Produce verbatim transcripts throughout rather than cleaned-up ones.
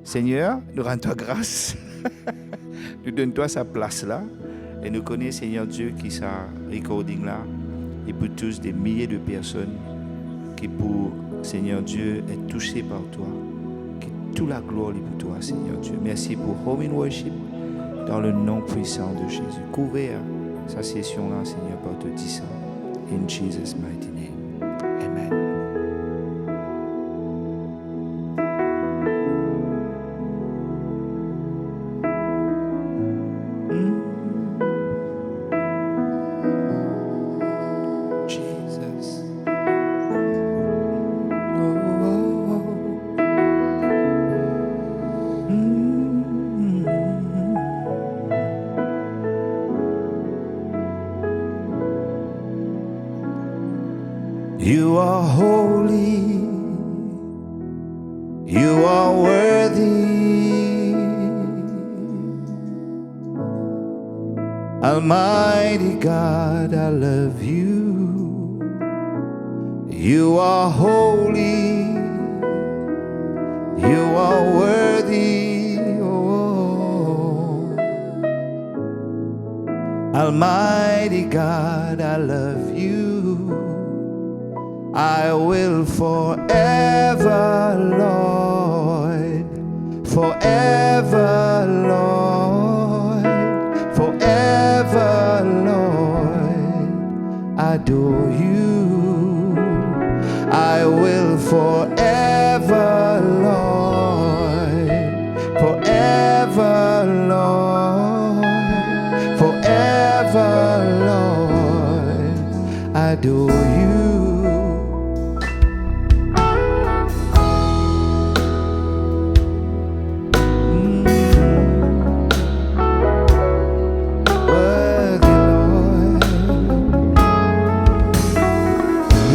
Seigneur, nou rann twa gras. Nou donn twa sa plas la. E nou kone, Seigneur Dieu, ki sa recording la, li pou tous des milliers de personnes ki pou, Seigneur Dieu, être touchées par toi. Que tout laglwar li pou twa, Seigneur Dieu. Merci pour Home in Worship, dans le nom puissant de Jésus. Couvert sa session la, Seigneur, par ton sang. In Jesus' mighty name. Amen. Mm. Jesus. Oh, oh, oh. Mm. You are holy. You are worthy. Almighty God, I love you. You are holy. You are worthy. Oh. Almighty God, I love you. I will forever, Lord, forever, Lord, forever, Lord, adore you. I will forever, Lord, forever, Lord, forever, Lord, adore you. Mm. Worthy, Lord.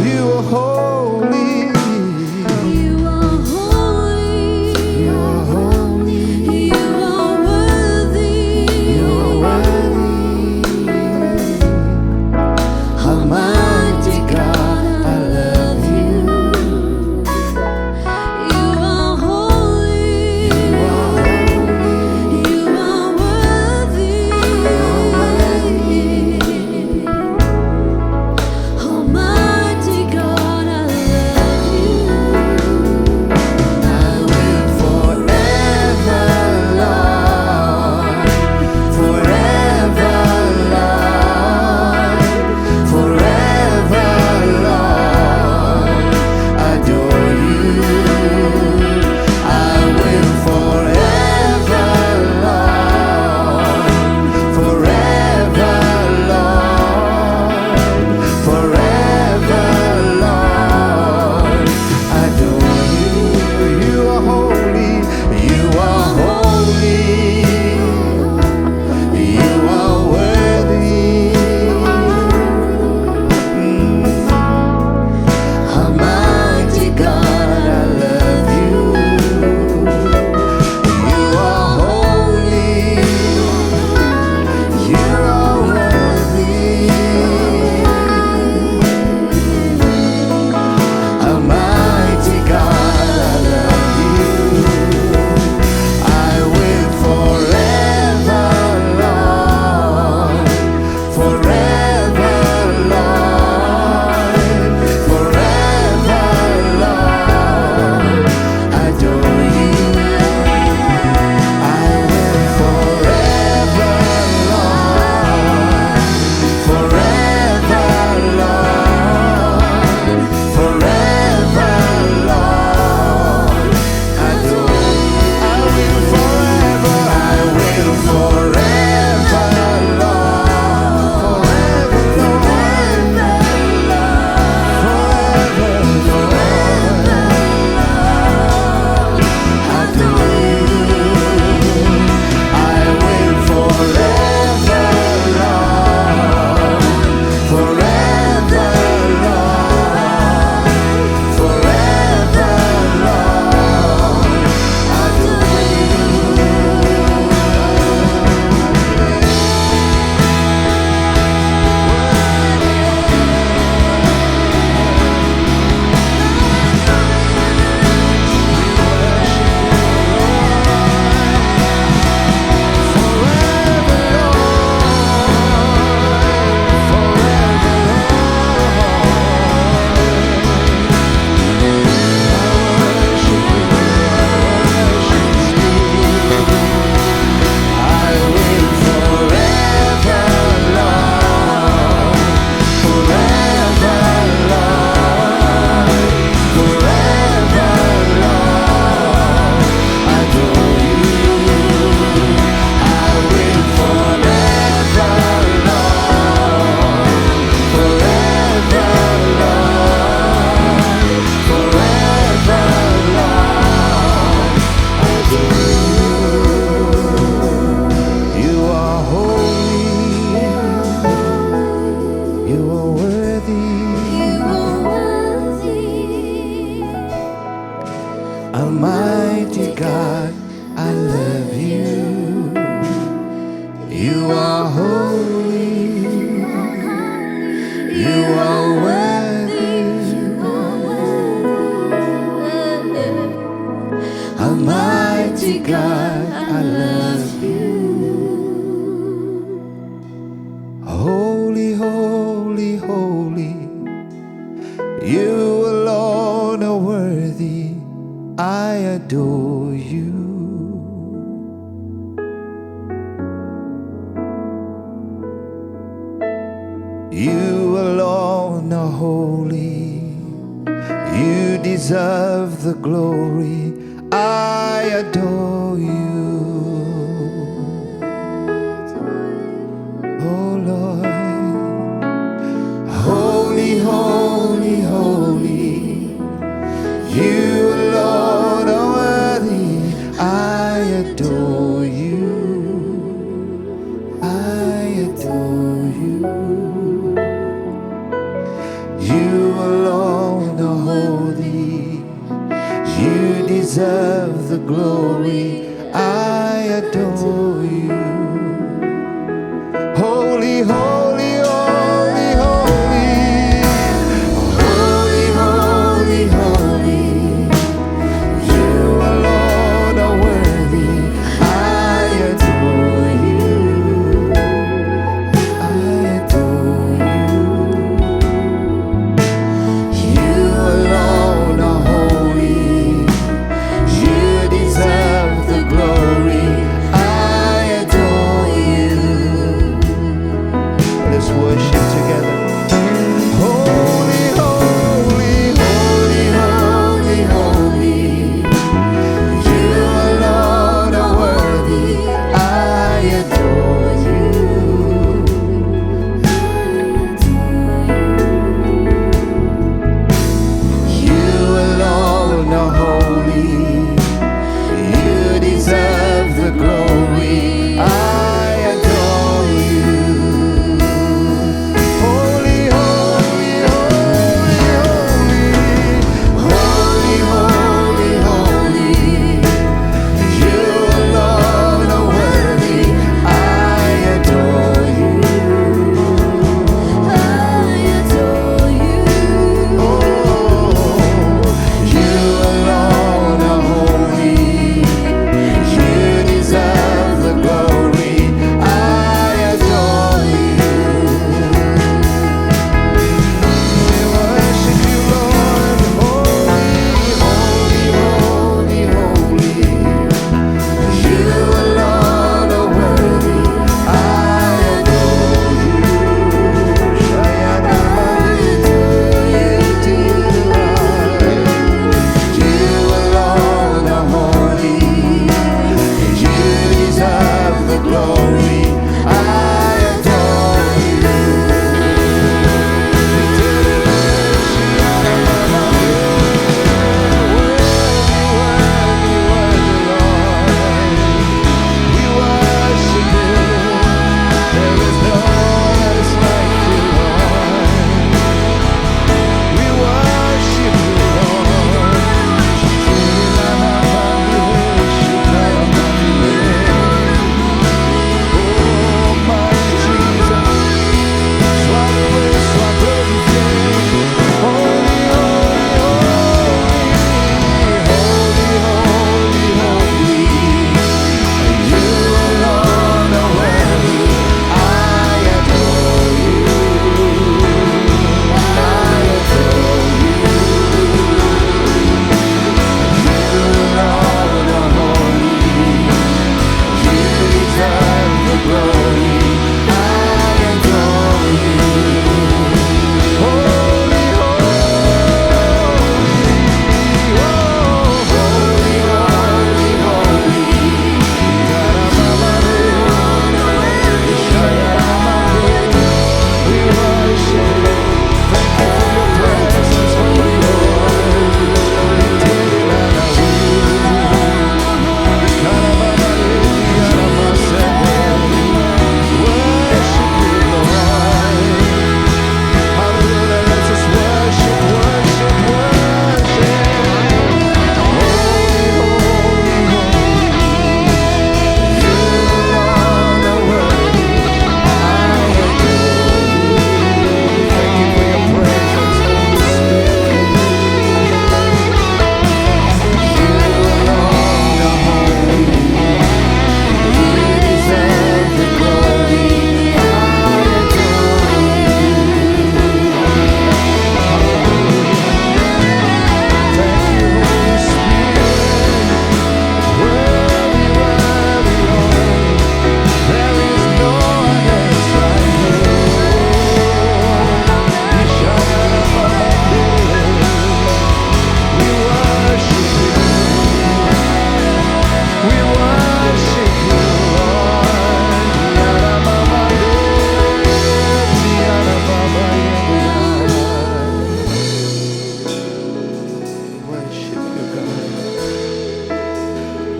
You are holy. Almighty God, I love you. You are holy. You are worthy. Almighty God, I love you. Holy, holy, holy. You alone are worthy. I adore you. You alone are holy. You deserve the glory. I adore you. Oh Lord, holy, holy, holy. You alone are worthy. I adore you. I adore you. You alone are holy. You deserve the glory. I adore you. Holy, holy, holy, holy. Holy, holy, holy. You alone are worthy. I adore you. I adore you. You alone are holy. You deserve the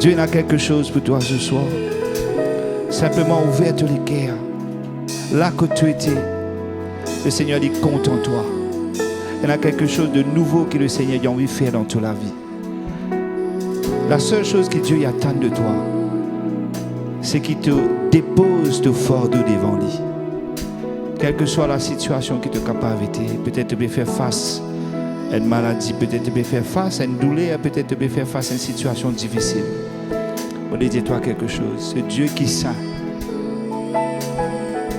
Dieu, il a quelque chose pour toi ce soir. Simplement ouvert to leker. La kot to ete, Lesegner, li kontan twa. Ena quelque chose de nouveau que le Seigneur a envie de faire dans ton lavi. La sel soz ki Dieu i atann de twa, se ki to depoz to fardo devan li. Kelseswa la sitiasion ki to kapav ete, petet to pe fer fas enn maladi, petet to pe fer fas enn douler, petet to pe fer fas enn sitiasion difisil. Mo dir twa kiksoz, se Dieu ki sin.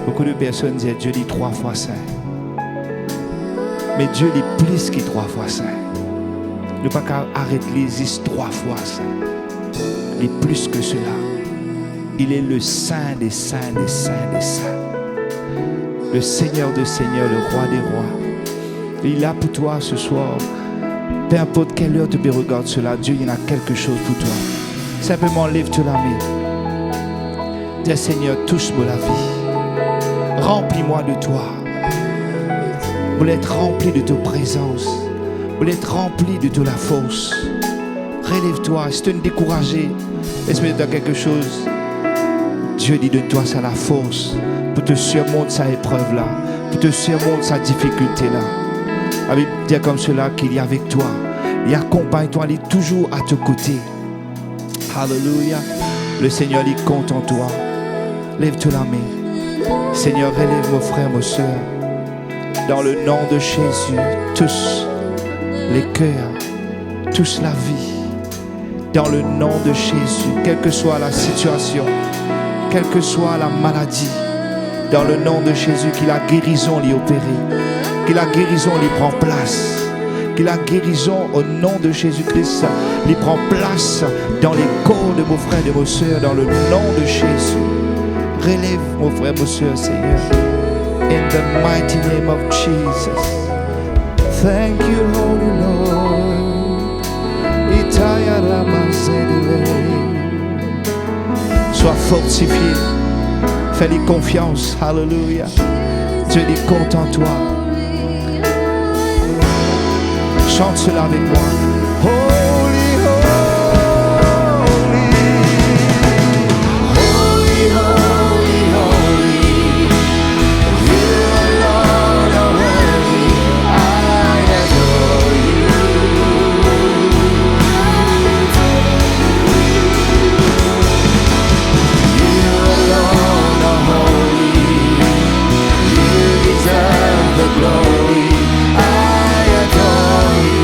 Boukou de personn dir Dieu li trwa fwa sin. Me Dieu li plis ki trwa fwa sin. Nou pa kav aret li zis trwa fwa sin. Li plis ke sela. Il est le Saint des saints, des saints, des saints. Le Seigneur des seigneurs, le Roi des rois. Li la pou twa se swar. Peu importe quelle heure to pe regard sela, Dieu, il a quelque chose pour toi. Simplement lev to lame. Dir, Seigneur, tous mo lavi. Ranpli mwa de twa. Mo le et ranpli de to prezans. Mo le et ranpli de to lafors. Relev twa, si to dekouraze, espere dan kiksoz, Dieu li donn twa sa lafors pou to sirmont sa eprev la, pou to sirmont sa difikilte la. Labib dir koumsela ki li avek twa, li akonpagn twa, li touzour a to kote. Alelouya. Le Seigneur li kontan twa. Lev to lame. Seigneur, relève mon frère, mon sœur. Dans le nom de Jésus, touche les cœurs, touche la vie. Dans le nom de Jésus, kelseswa la sitiasion, kelseswa la maladi, dans le nom de Jésus, ki lagerizon li opere, ki lagerizon li pran plas, ki lagerizon au nom de Jésus-Christ li pran plas dan lekor de mon frère, de mon sœur, dans le nom de Jésus. Relève mon frère, mon sœur, Seigneur. In the mighty name of Jesus. Thank you, Holy Lord. Itaya Rama Zedele. Swa fortifie. Fer li konfians. Alelouya. Dieu li kontan twa. Chante cela avec moi. Holy, holy. Holy, holy, holy. You alone are worthy. I adore you. You alone are holy. You deserve the glory. I adore you.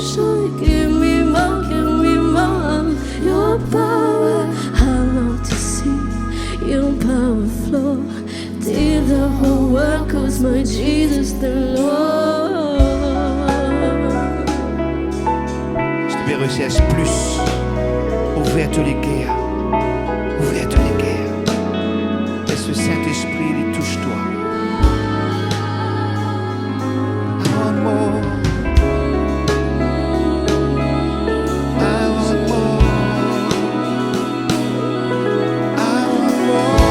Give me more, give me more of your power. I long to see your power flow till the whole world calls my Jesus the Lord. Si tu veux recevoir plus, ouvre ton cœur. Ouvre ton cœur. Laisse le Saint-Esprit lui touche toi. I want more. I want more. I want more.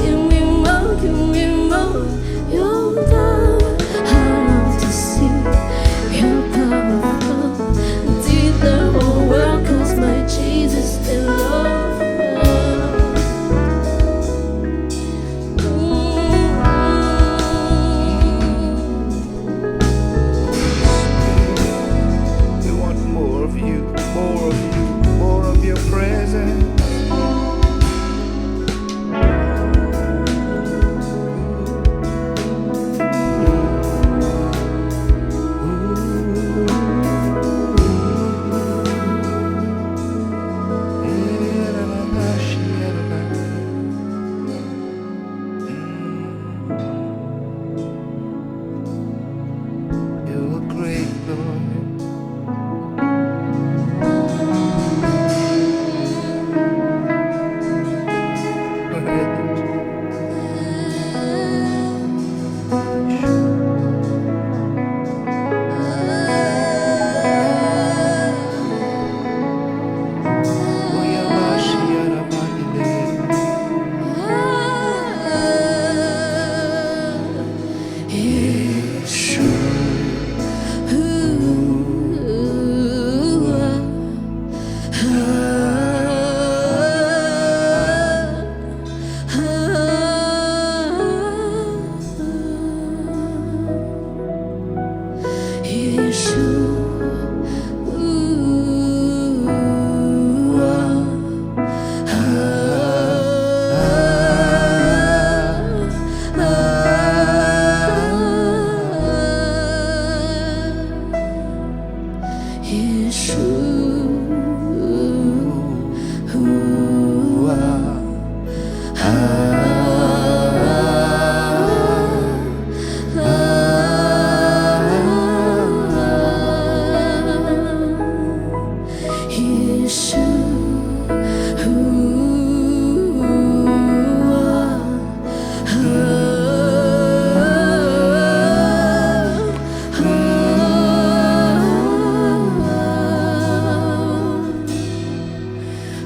Give me more, give me more, your power. I long to see your power flow till the whole world calls my Jesus the Lord. We want more of you, more of you, more of your presence. You are great, Lord.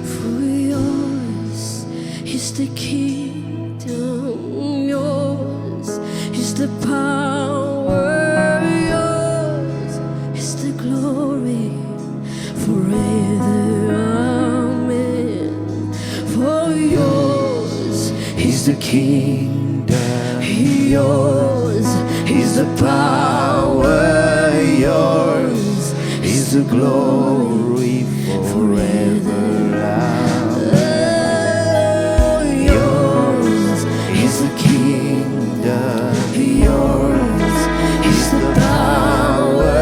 For yours is the kingdom, yours is the power, yours is the glory forever. Amen. For yours is the kingdom, yours is the power, yours is the glory forever. Amen. Yours is the kingdom, yours is the power,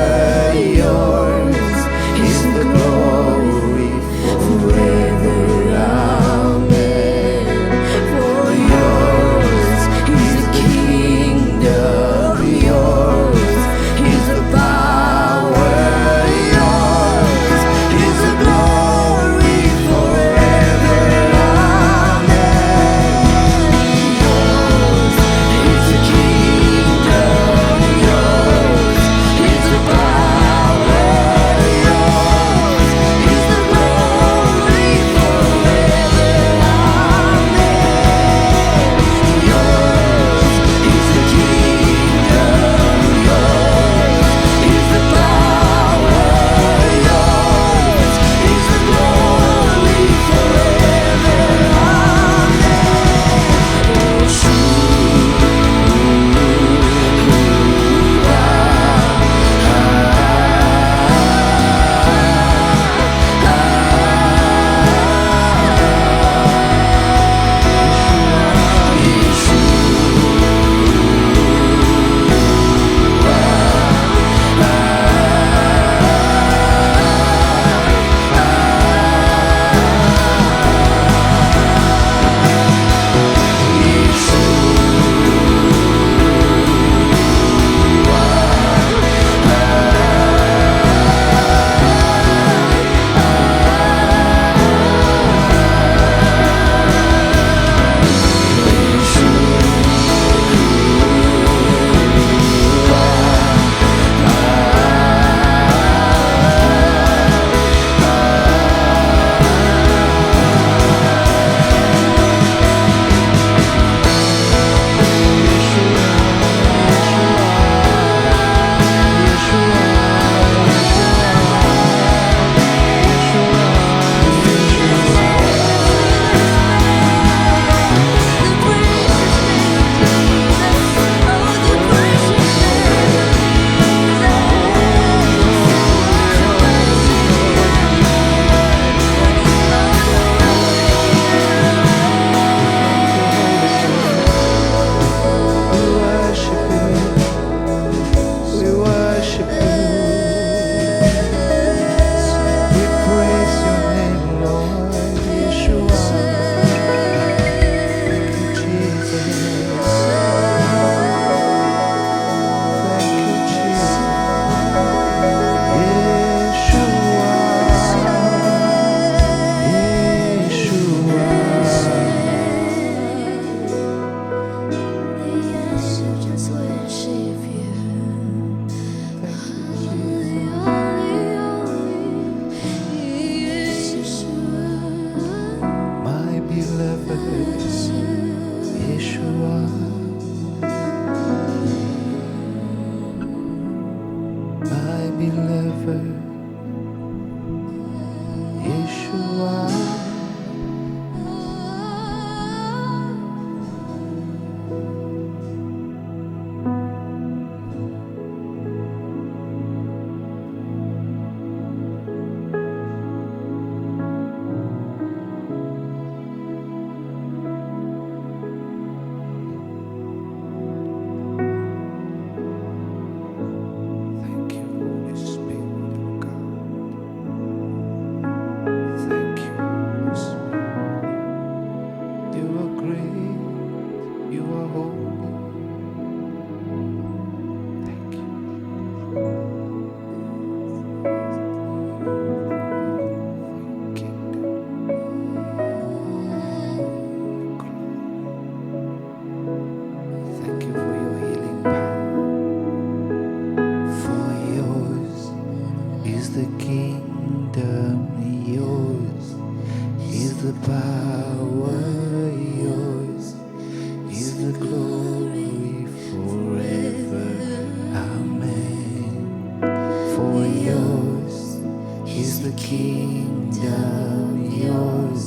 Beloved Yeshua. Thank you, Holy Spirit of God. Thank you, Holy Spirit. You are great. You are holy. Thank you. Thank you for your healing power. For yours is the kingdom, yours is the power, yours is the glory forever. Amen. For yours is the kingdom, yours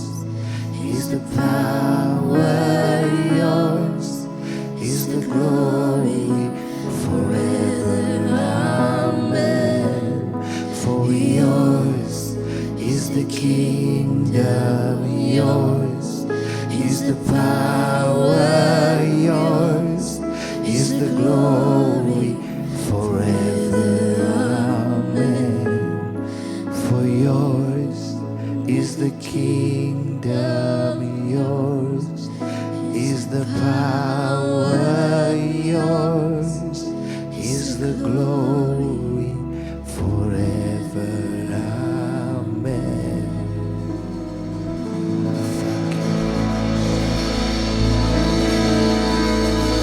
is the power, yours is the glory forever. Amen. For yours is the kingdom, yours is the power, yours is the glory forever. Amen. For yours is the kingdom, yours is the power, yours is the glory forever. Amen.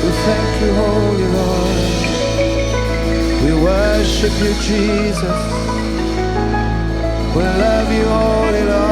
We thank you, Holy Lord. We worship you, Jesus. We love you, Holy Lord.